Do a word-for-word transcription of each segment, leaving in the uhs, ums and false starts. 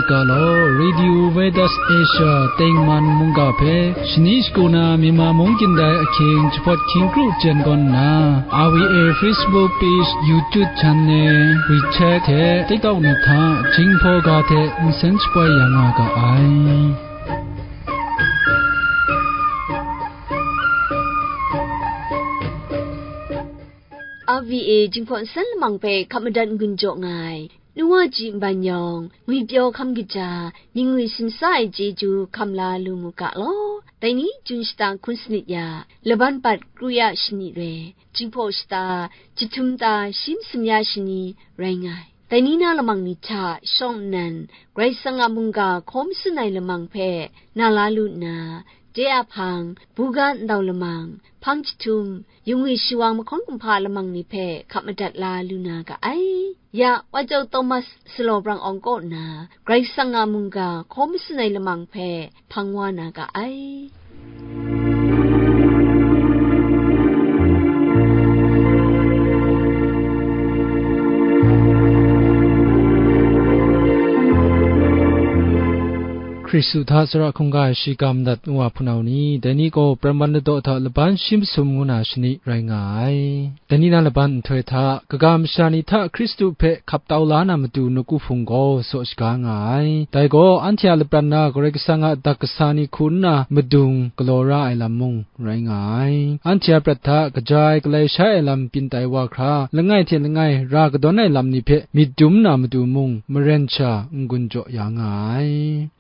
Galaw, Radio Veritas Asia tengman mungga hpe shani shagu na Myanmar mung kyindai ahkying jahpawt hkying kru jen gawn nna, R V A Facebook page, YouTube channel, WeChat hte TikTok ni hta Jinghpaw ga hte nsen shapoi ya nga ga ai. R V A Jinghpaw nsen lamang hpe hkap madat n-gun jaw nga ai. Nu wa ji nban yawng, ngwipyaw hkam kaja, myingwi simsa ai chyeju hkam la lu mu ga law. Dai ni jun shata hkun sanit ya, laban bat kru ya shani re, Jinghpaw shata, jahtum ta shi masum ya shani rai nga ai. Dai ni na lamang ni hta shawng nnan, Karai Kasang a mungga hkaw masun ai lamang hpe na la lu nna, de a hpang, buga ndau lamang, hpang jahtum, yungwi shiwang mahkawn kumhpa lamang ni hpe hkap madat la lu na ga ai. Ya, Wacau Thomas Salaw Brang Awng kaw nna, Karai Kasang a mungga hkaw masun ai lamang hpe hpang wa na ga ai. Hkristu hta tsara hkungga ai shiga madat nwa hpunau ni, dai ni gaw Praman ladaw hta laban shi masum ngu na shani rai nga ai. Dai ni na laban nhtoi hta, kaga masha ni hta Hkristu hpe hkap tau la na matu nawku hpung gaw saw shaga nga ai. Dai gaw anhte a lapran na Karai Kasang a dak kasa ni hku nna madung galaw ra ai lam mung rai nga ai. Anhte a prat hta kaja ai galai shai ai lam byin tai wa hkra, langai hte langai ra kadawn ai lam ni hpe myit dum na matu mung maren sha n-gun jaw ya nga ai.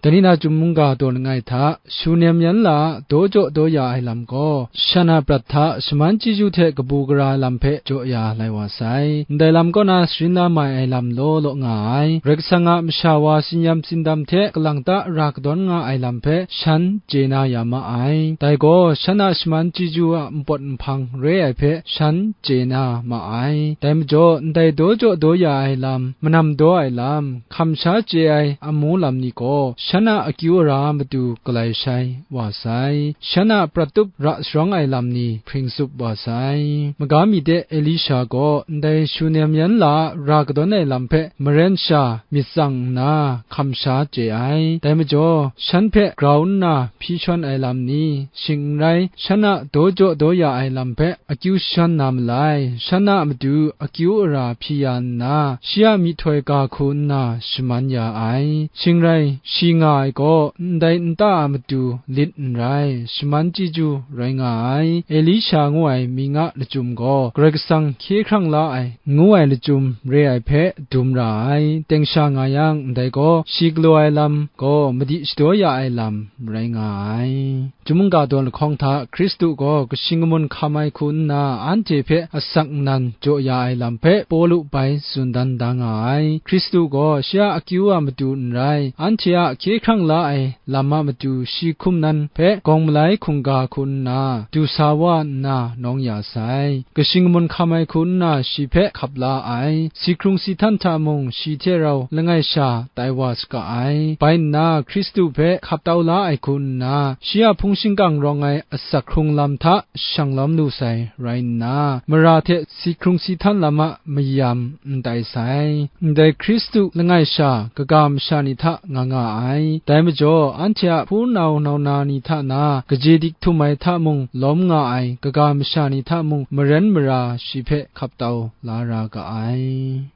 Dai ni na Chyum mungga daw langai hta, shu nem yan la, daw jaw daw ya ai lam gaw, shan a prat hta shaman chyeju hte kabu gara ai lam hpe jaw ya lai wa sai. Ndai lam kaw na sharin la mai ai lam law law nga ai. Karai Kasang a masha wa tsin-yam tsindam hte kalang ta ra kadawn nga ai lam hpe shan chye na ya ma ai. Dai gaw shan a shaman chyeju a npawt nhpang re ai hpe shan chye na ma ai. Dai majaw, ndai daw jaw daw ya ai lam, manam daw ai lam, hkam sha chye ai amu lam ni gaw, shan a akyu ara matu galai shai wa sai. Shan a prat tup ra sharawng ai lam ni hpring tsup wa sai. Maga mi de Elisha gaw ndai shu nem yan la ra kadawn ai lam hpe maren sha myit tsang nna hkam sha chye ai. Dai majaw, shan hpe grau nna hpyi shawn ai lam ni, shing n rai, shan a daw jaw daw ya ai lam hpe akyu shawn na malai, shan a matu akyu ara hpyi ya nna, shi a myihtoi ga hku nna shaman ya ai. Shing rai, shi nga ai gaw, ndai nta a matu lit n rai, shaman chyeju rai nga ai. Elisha ngu ai mying a lachyum gaw, Karai Kasang hkye hkrang la ai, ngu ai lachyum re ai hpe dum ra ai. Teng sha nga yang, ndai gaw shi galaw ai lam gaw, madi shadaw ya ai lam rai nga ai. Chyum mungga daw lahkawng hta Hkristu gaw kashi kamun hkam ai hku nna, anhte hpe asak nnan jaw ya ai lam hpe Pawlu bai tsun dan da nga ai. Hkristu gaw shi a akyu a matu n rai, anhte a hkye hkrang la ai lam a matu shi hkum nan hpe gawng malai hkungga hku nna du sa wa nna nawng ya sai. Kashi kamun hkam ai hku nna shi hpe hkap la ai. Si hkrung si htan hta mung shi hte rau langai sha tai wa saga ai. Bai nna, Hkristu hpe hkap tau la ai hku nna, shi a hpung shingkang rawng ai asak hkrung lam hta shang lawm lu sai rai nna, mara hte si hkrung si htan lam a mayam n tai sai. Ndai Hkristu langai sha kaga masha ni hta nga nga ai. Dai majaw, anhte a hpunau nau na ni hta na kaje dik htum ai hta mung lawm nga ai kaga masha ni hta mung maren mara shi hpe hkap tau la ra ga ai.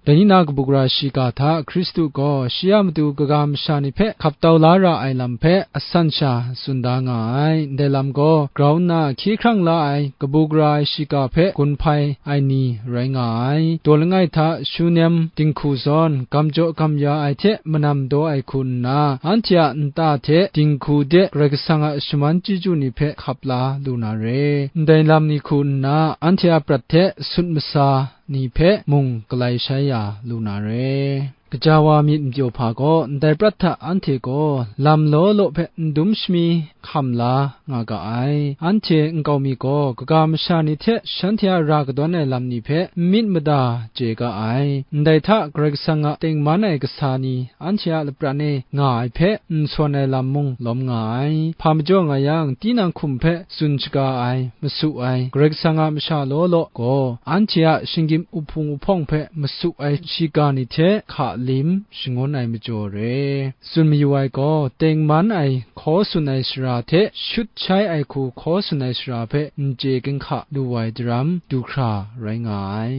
Dai ni na kabu gara shiga hta Hkristu gaw shi a matu kaga masha ni hpe hkap tau la ra ai lam hpe asan sha tsun da nga ai. Ndai lam gaw grau nna hkye hkrang la ai kabu gara ai shiga hpe gun hpai ai ni rai nga ai. Daw langai hta shu nem dinghku zawn gam jaw gam ya ai hte manam daw ai hku nna, anhte a nta hte dinghku de Karai Kasang a shaman chyeju ni hpe hkap la lu na re. Ndai lam ni hku nna, anhte a prat hte sut masa ni hpe mung galai shai ya lu na re. Gaja wa myit n pyaw hpa gaw, ndai prat hta anhte gaw lam law law hpe n dum shami hkam la nga ga ai. Anhte nkau mi gaw, kaga masha ni hte shanhte a ra kadawn ai lam ni hpe n myit mada chye ga ai. Ndai hta Karai Kasang a tengman ai kasa ni anhte a lapran e nga ai hpe n sawn ai lam mung lawm nga ai. Hpa majaw nga yang, tinang hkum hpe tsun shaga ai, masu ai, Karai Kasang a masha law law gaw, anhte a shinggyim uhpung uhpawng hpe masu ai shiga ni hte hka lim shangun ai majaw re. Tsun mayu ai gaw, tengman ai hkaw tsun ai sara hte shut shai ai hku hkaw tsun ai sara hpe n chye ginhka lu ai daram du hkra rai nga ai.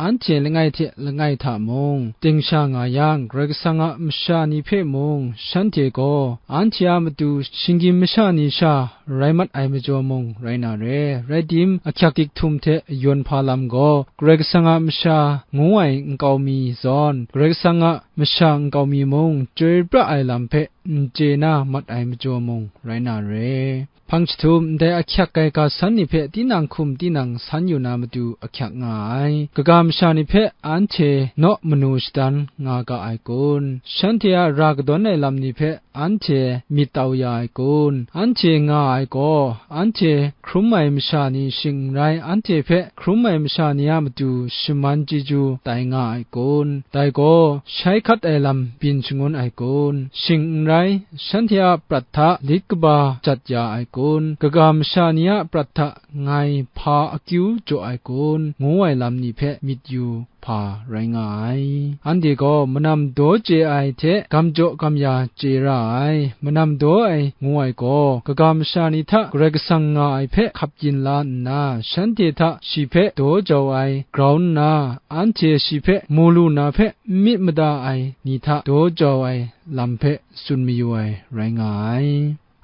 Anhte langai hte langai hta mung, ting sha nga yang, Karai Kasang a masha ni hpe mung, shanhte gaw anhte a matu shinggyim masha ni sha rai mat ai majaw mung rai na re. Rai tim, ahkyak dik htum hte yawn hpa lam gaw, Karai Kasang a masha ngu ai nkau mi zawn, Karai Kasang a masha nkau mi mung, chyoi pra ai lam hpe n chye na mat ai majaw mung rai na re. Hpang jahtum, ndai ahkyak ai ga san ni hpe tinang hkum tinang san yu na matu ahkyak nga ai. Kaga masha ni hpe anhte naw manu shadan nga ga ai kun? Shanhte a ra kadawn ai lam ni hpe anhte myit tau ya ai kun? Anhte nga ai gaw, anhte hkrum ai masha ni shing n rai, anhte hpe hkrum ai masha ni a matu shaman chyeju tai nga ai kun? Dai gaw, shai hkat ai lam byin shangun ai kun? Shing n rai, shanhte a prat hta lit kaba jat ya ai kun? Kaga masha ni a prat hta ngai hpa akyu jaw ai kun? Ngu ai lam ni hpe myit yu hpa rai nga ai. Anhte gaw manam daw chye ai hte gam jaw gam ya chye ra ai. Manam daw ai ngu ai gaw, kaga masha ni hta Karai Kasang nga ai hpe hkap yin la nna, shanhte hta shi hpe daw jau ai grau nna, anhte shi hpe mu lu na hpe n myit mada ai ni hta daw jau ai lam hpe tsun mayu ai rai nga ai.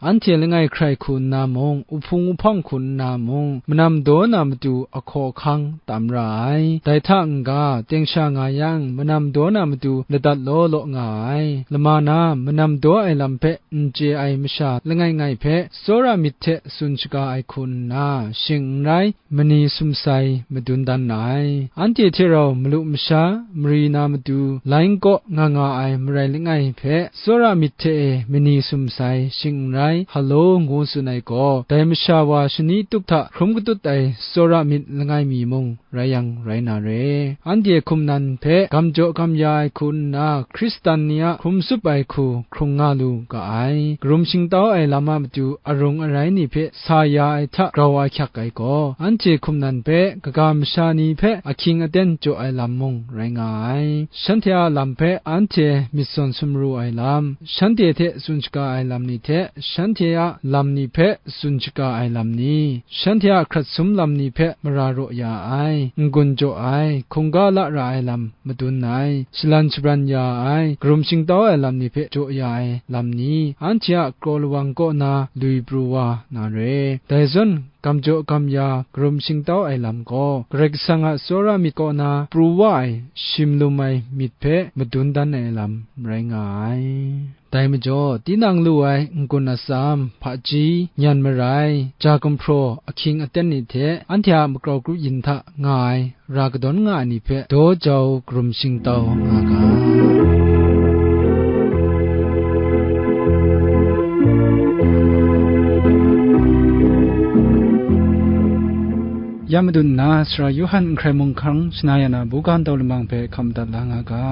Anhte langai hkrai hku nna mung, uhpung uhpang hku nna mung, manam daw na matu ahkaw ahkang tam ra ai. Dai hta n-ga, teng sha nga yang, manam daw na matu ladat law law nga ai. Lama na, manam daw ai lam hpe n chye ai masha langai ngai hpe, tsawra myit hte tsun shaga ai hku nna, shing n rai, mani sumsai madun dan ai. Anhte hte rau malu masha, mari na matu, lain kaw nga nga ai marai langai hpe, tsawra myit hte e mani sumsai shing n rai, halo ngu tsun ai gaw, dai masha wa shani tup hta hkrum katut ai tsawra myit langai mi mung rai yang rai na re. Anhte hkum nan hpe gam jaw gam ya ai hku nna, Hkristan ni a hkrum tsup ai hku hkrung nga lu ga ai. Karum shingtau ai lam a matu arung arai ni hpe sa ya ai hta grau ahkyak ai gaw, anhte hkum nan hpe kaga masha ni hpe ahkying aten jaw ai lam mung rai nga ai. Shanhte a lam hpe anhte myit sawn sumru ai lam, shanhte hte tsun shaga ai lam ni hte, shanhte a lam ni hpe tsun shaga ai lam ni, shanhte a hkrat sum lam ni hpe mara raw ya ai, n-gun jaw ai, hkungga la ra ai lam madun ai, shalan shabran ya ai, karum shingtau ai lam ni hpe jaw ya ai lam ni, anhte a kraw lawang kaw na lui pru wa na re. Dai zawn, gam jaw gam ya karum shingtau ai lam gaw, Karai Kasang a tsawra myit kaw na pru wa ai shim lum ai myit hpe madun dan ai lam rai nga ai. Dai majaw, tinang lu ai n-gun atsam, hpaji, nyan marai, ja gumhpraw, ahkying aten ni hte, anhte a magrau grup yin hta nga ai, ra kadawn nga ai ni hpe daw jau karum shingtau nga ga. Ya madun nna, Sara Yawhan n hkrai mung hkang shana ya na buga ndau lamang hpe hkam madat la nga ga.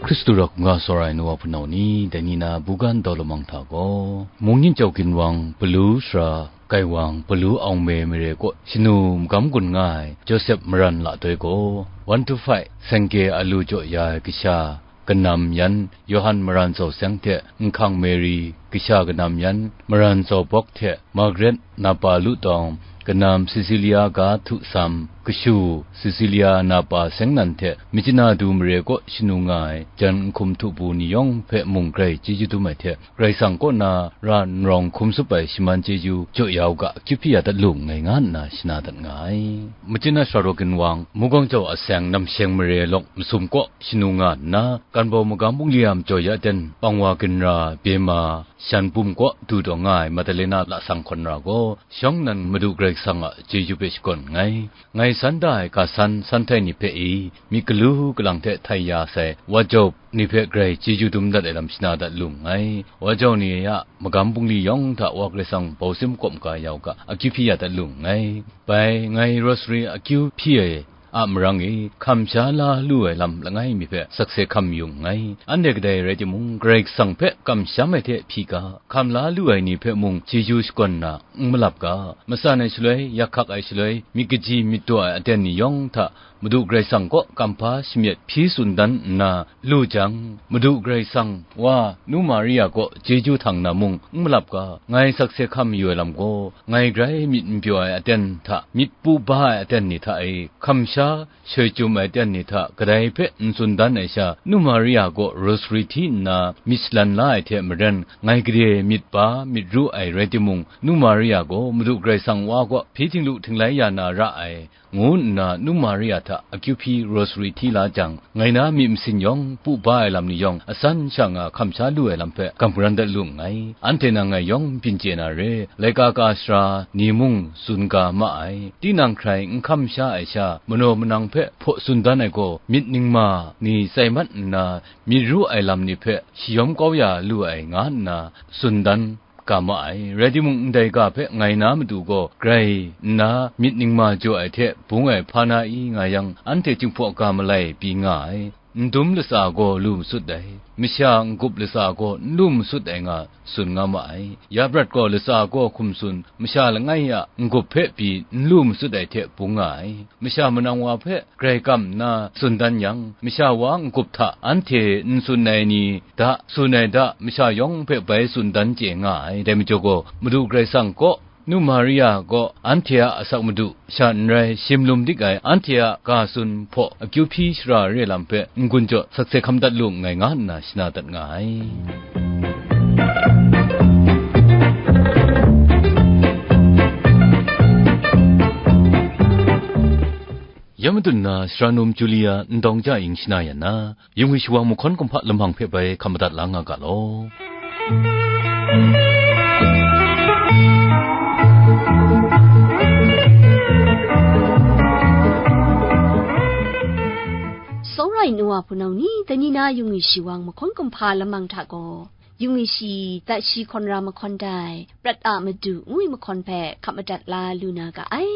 Hkristu rak nga sawra ai nu wa hpunau ni, dai ni na buga ndau lamang hta gaw, mungyin jau ginwang, palu sara, gaiwang, palu aung me mare kaw shanu magam gun nga ai Josep Maran la doi gaw, one two five sengke alu jaw ya ai kasha, kanam yan, Yawhan Maran Zau Seng hte Nhkang Meri, kasha kanam yan, Maran Zau Bawk hte Margaret Napa Lu Tawng, kanam Cecilia Ga Htu Sam, kashu Cecilia Napa Seng nan hte Myitkyina Du mare kaw shanu nga ai jan nhkum htu bu ni yawng hpe mung grai chyeju dum ai hte, Karai Kasang kaw na ra n rawng hkum tsup ai shaman chyeju jaw ya u ga, akyu hpyi ya dat lu nngai, nga nna shana dat nga ai. Myitkyina Sara Ginwang, Mugawng Jau Aseng Namsheng mare lawng masum kaw shanu nga nna, Kanbau magam bungli a majaw ya ten pang wa ginra, bye ma, shan bum kaw du taw nga ai Madalena lasang hkawn ra gaw, shawng nnan Madu Karai Kasang a chyeju hpe shakawn nngai. Ngai san da ai ga san, san htai ni hpe e, myit galu galang hte htai ya sai, wa jau ni hpe grai chyeju dum dat ai lam shana dat lu nngai. Wa jau ni a magam bungli yawng hta Wa Karai Kasang bau sim kawp ga ya u ga, akyu hpyi ya dat lu nngai. Bai, ngai Rosary akyu hpyi ai a marang e, hkam sha la lu ai lam langai mi hpe sakse hkam yu nngai. Anhte kadai rai timung, Karai Kasang hpe kamsham ai hte hpyi ga, hkam la lu ai ni hpe mung chyeju shakawn na n malap ga. Matsan ai shaloi, yak hkak ai shaloi, myit kaji myit daw ai aten ni yawng hta Madu Karai Kasang kaw kamhpa shamyet hpyi tsun dan nna lu jang, Madu Karai Kasang Wa Nu Maria kaw chyeju htang na mung n malap ga. Ngai sakse hkam mayu ai lam gaw, ngai grai myit n pyaw ai aten hta, myit pu ba ai aten ni hta e, hkam sha shoi chyum ai aten ni hta kadai hpe n tsun dan ai sha, Nu Maria kaw rosary hti nna myit shalan la ai hte maren, ngai gade myit ba, myit ru ai rai timung, Nu Maria gaw Madu Karai Kasang Wa kaw hpyi htinglu htinglai ya na ra ai, ngu nna Nu Maria hta akyu hpyi rosary hti la jang, ngai na myi masin yawng pu ba ai lam ni yawng asan sha nga hkam sha lu ai lam hpe gam garan dat lu nngai. Anhte nang ngai yawng byin chye na re, laika ka sara ni mung tsun ga ma ai. Tinang hkrai n hkam sha ai sha, manaw manang hpe hpaw tsun dan ai gaw, myit ningma ni tsai mat nna, myit ru ai lam ni hpe shayawm kau ya lu ai, nga nna tsun dan ga ma ai. Rai timung, ndai ga hpe ngai na matu gaw, grai nna myit ningma jaw ai hte bung ai hpa na i nga yang, anhte Jinghpaw ga malai pyi nga ai. N dum latsa gaw lu masut ai, masha n-gup latsa gaw n lu masut ai nga tsun nga ma ai. Ya prat gaw latsa gaw hkum tsun, masha langai a n-gup hpe pyi n lu masut ai hte bung nga ai. Masha manang wa hpe grai kam nna tsun dan yang, masha wa n-gup hta anhte n tsun ai ni da, tsun ai da, masha yawng hpe bai tsun dan chye nga ai. Dai majaw gaw, Madu Karai Kasang kaw, Nu Maria gaw anhte a asak madu, sha n rai, shim lum dik ai, anhte a ga tsun hpaw akyu hpyi shara re lam hpe n-gun jaw sakse hkam dat lu nngai, nga nna shana dat nga ai. Ya madun na, sara num Julia n dawng ja ing shana yan na, yungwi shawang mahkawn kumhpa lamang hpe bai hkam madat la nga ga law. Tsawra ai nu wa hpunau ni, dai ni na yungwi shawang mahkawn kumhpa lamang hta gaw, yungwi shi, dat shi hkawn ra mahkawn dai, Prat a Madu ngu ai mahkawn hpe hkap madat la lu na ga ai.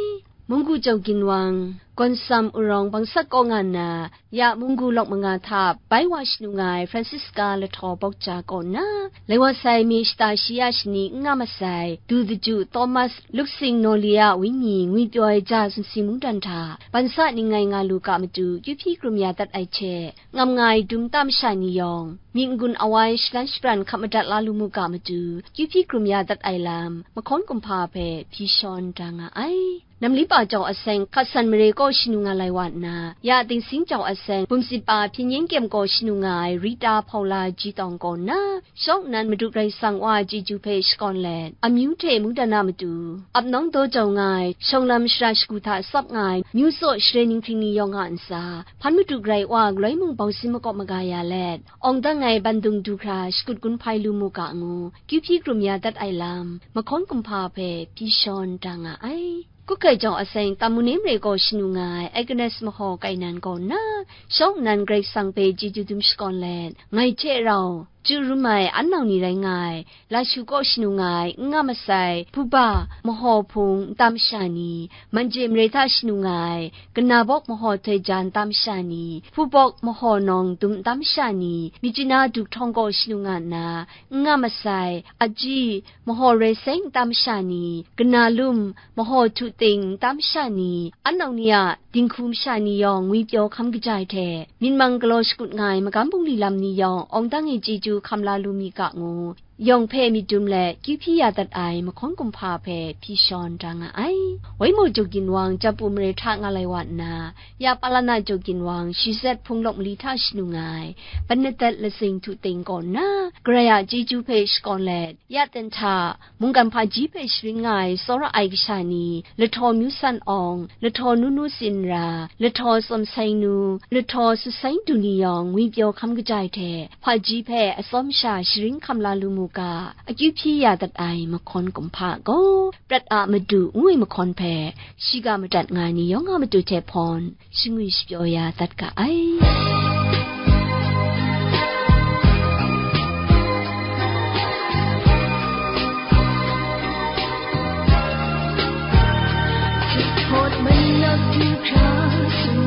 Munggu Jau Ginwang, Gawnsam Urawng Bangsat kaw nga nna, ya munggu lawk manga hta bai wa shanu nga ai Francisca Lahtaw Bawkja kaw nna, lai wa sai mi shata shi ya shani n nga masai, du daju Thomas Luksing Nawli a wenyi ngwipyaw ai ja zunsi mungdan hta, bansa ning ngai nga lu ga matu, kyu hpyi hkrum ya dat ai hte, ngam nga ai dum nta masha ni yawng, myit n-gun awai shalan shabran hkap madat la lu mu ga matu, kyu hpyi hkrum ya dat ai lam, mahkawn kumhpa hpe hpyi shawn da nga ai. Namlipa jau aseng hkat san mare kaw shanu nga lai wa nna, ya Dingsing jau aseng bumsit pa hpyen yen kyem kaw shanu nga ai Rita Hpaula Ji Tawng kaw nna, shawng nnan Madu Karai Kasang wa chyeju hpe shakawn let, amyu hte mungdan a matu, ap nawng daw jau nga ai, shawng lam shara shagu hta tsap nga ai, myu tsaw share ninghpring ni yawng a ntsa, hpan Madu Karai wa galoi mung bau sin makawp maga ya let, awng dang ai bandung du hkra shakut gun hpai lu mu ga ngu, kyu hpyi hkrum ya dat ai lam, mahkawn kumhpa hpe hpyi shawn da nga ai. Kutkai jau aseng Tamune mare kaw shanu nga ai Agnes Mahaw Kainan kaw nna, shawng nnan Karai Kasang hpe chyeju dum shakawn let, ngai hte rau chyu rum ai an nau ni rai nga ai, Lashu kaw shanu nga ai n nga masai, Hpuba Mahaw Hpung nta masha ni, Manje mare hta shanu nga ai, Ganabawk Mahaw Htoi Ja nta masha ni, Hpubawk Mahaw Nawng Dum nta masha ni, Myitkyina Duhktawng kaw shanu nga nna, n nga masai, Aji, Mahaw Rai Seng nta masha ni, Ganalum, Mahaw Htu Ting nta masha ni, an nau ni a dinghku masha ni yawng ngwipyaw hkam kaja ai hte, myit mang galaw shakut nga ai magam bungli lam ni yawng awng dang e chyeju hkam la lu mi ga ngu, yawng hpe myit dum let kyu hpyi ya dat ai mahkawn kumhpa hpe hpyi shawn da nga ai. Waimaw Jaw Ginwang Japu mare hta nga lai wa nna, ya Palana Jaw Ginwang Shizet Hpung Lawk Mali hta shanu nga ai, Bernadette Lasing Htu Ting kaw nna, Karai a chyeju hpe shakawn let, ya ten hta, mungkan hpaji hpe sharin nga ai tsawra ai kasha ni, Lahtaw Myu San Awng, Lahtaw Nunu Sinra, Lahtaw Tsawm Sai Nu, Lahtaw Sut Sai Du ni yawng ngwipyaw hkam kaja ai hte, hpaji hpe atsawm sha sharin hkam la lu mu ga, akyu hpyi ya dat ai mahkawn kumhpa gaw, Prat a Madu ngu ai mahkawn hpe, shiga madat nga ai ni yawng a matu hte hpawn, shangwi shapyaw ya dat ga ai. Hpawt manlak du hkra, tsun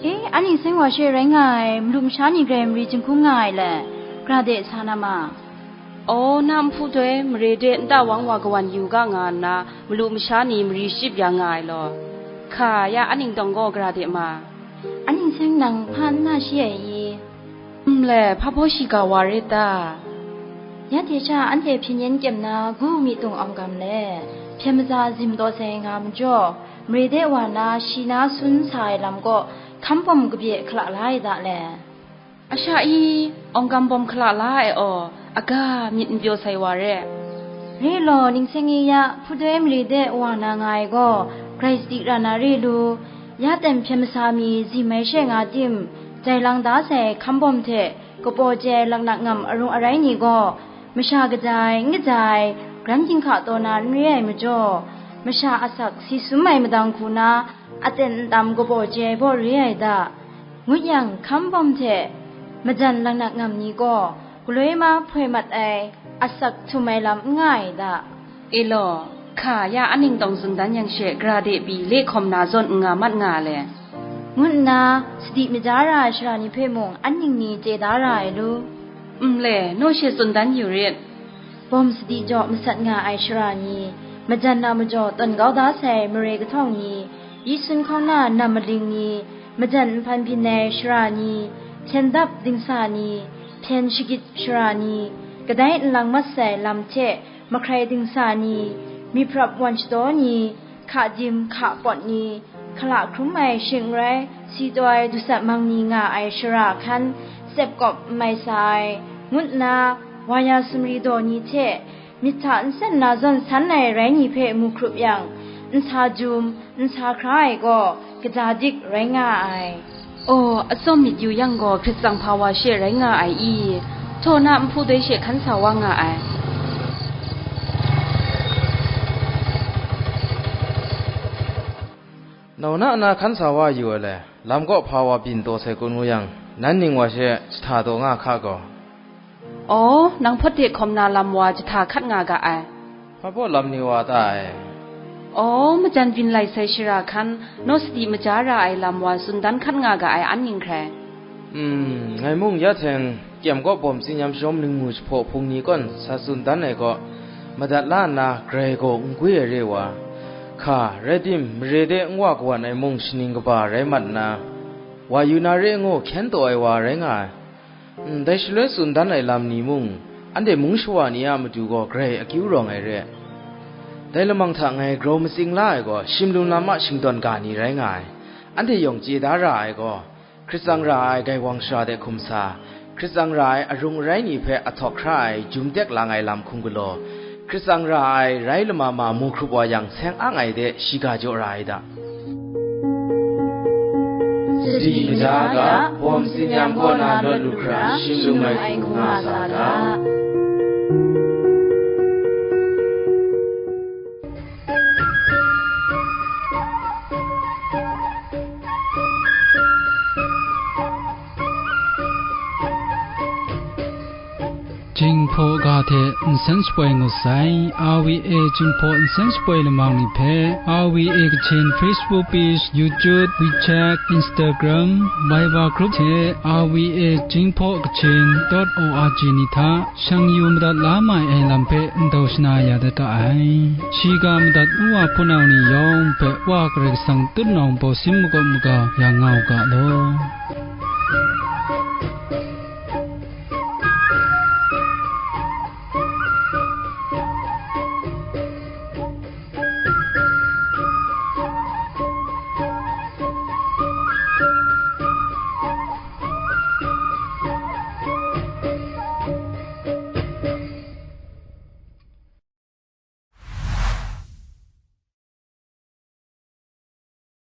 E, anhte seng wa she rai nga ai, malu masha ni grai mari jinghkung nga ai le, gra de sa na ma. Aw, na nhpu doi mare de nta wang wa kawan yu ga nga nna, malu masha ni mari shachyip ya nga ai law. Hka ya, anhte dawng gaw gra de ma. Anhte seng nang hpa n na shi ai i? Nle, hpa baw shiga wa rit ta? Ya hte sha anhte hpyen yen kyem na gu mi tung awng gam le, hpyen maza zim taw sai nga majaw, mare de wa na shi na sun sa ai lam kaw hkam bawm kabye hkala la ai da le. Asha i, awng gam bawm hkala la ai aw, aga myit n pyaw sai wa re. Re law, ning seng e ya, hpudoi mare de wa na nga ai gaw, grai sadi ra na re lu, ya ten hpyen masa mi zim ai she nga tim, jai lang da sai hkam bawm hte, kapaw chye ai laknak ngam arung arai ni gaw, masha kaja ai, n kaja ai, garan ginhka taw na n re ai majaw, masha asak si sum ai madang hku na, aten ntam kapaw chye ai baw re ai da. Ngut yang, hkam bawm hte majan laknak ngam ni gaw, galoi ma hpoi mat ai, asak htum ai lam n nga ai da. E law, hka ya, anhte tawng tsun dan yang she, gra de pyi le hkawm na zawn n nga mat nga le, ngu nna sadi maja ra ai sara ni hpe mung an ning ni chye da ra ai lu. Nle, naw she tsun dan yu rit. Bawm sadi jaw masat nga ai sara ni, majan na majaw tawn kau da sai mare kahtawng ni, yi sun hkauna nam maling ni, majan nhpan byin ai sara ni, hpyen dap dingsa ni, hpyen shagit sara ni, kadai nlang mat sai lam hte mahkrai dingsa ni, myiprap wan shadaw ni, hka dim hka pawt ni, hkala hkrum ai shing n rai, si taw ai dusat mang ni nga ai sara hkan, tsep kawp n mai sa ai, ngu nna, wa ya sumri daw ni hte, myit hta nsen na zawn san ai rai ni hpe mu hkrup yang, nsa jum, nsa hkra ai gaw, kaja dik rai nga ai. Aw, atsawm myit yu yang gaw, hkrit tsang hpa wa she rai nga ai i? Htaw na nhpu doi she hkan sa wa nga ai. Nau na na hkan sa wa yu ai le, lam kaw hpa wa byin taw sai kun ngu yang, nan ning wa she jahta taw nga hka gaw. Aw, nang hpawt de hkawm na lam wa jahta hkat nga ga ai. Hpa baw lam ni wa ta ai? Aw, majan byin lai sai sara hkan, naw sadi maja ra ai lam wa tsun dan hkat nga ga ai an ning hkrai. Hmm, ngai mung ya hteng kyem kaw bawm tsinyam shawm ningmu jahpaw hpung ni kawn sa tsun dan ai kaw, madat la nna grai gaw n gwi ai re wa, hka, rai tim, mare de n wa kawan ai mung shaning kaba rai mat nna, wa yu na re ngu hkyen taw ai wa rai nga ai. Ndai shaloi tsun dan ai lam ni mung, anhte mung shawa ni a matu gaw grai akyu rawng ai re. Dai lamang hta ngai grau matsing la ai gaw, shimlung lam a shingdawn ga ni rai nga ai. Anhte yawng chye da ra ai gaw, hkrit tsang ra ai gaiwang sara de hkum sa, hkrit tsang ra ai arung arai ni hpe ahtawk hkra ai jum tek lang ai lam hkum galaw, hkrit tsang ra ai rai lama ma mu hkrup wa yang seng ang ai de shiga jaw ra ai da. Sadi maja ga, bawm tsin-yam kaw na lawt lu hkra, shing lu mai hku nga sa ga. Jinghpaw ga hte nsen shapoi ngut sai. R V A Jinghpaw nsen shapoi lamang ni hpe R V A Kachin Facebook page, YouTube, WeChat, Instagram, Viber group hte R V A Jinghpaw Kachin dot O R G ni hta shang yu madat la mai ai lam hpe ndau shana ya dat da ai. Shiga madat nu wa hpunau ni yawng hpe Wa Karai Kasang tutnawng bawsin makawp maga yang nga u ga law.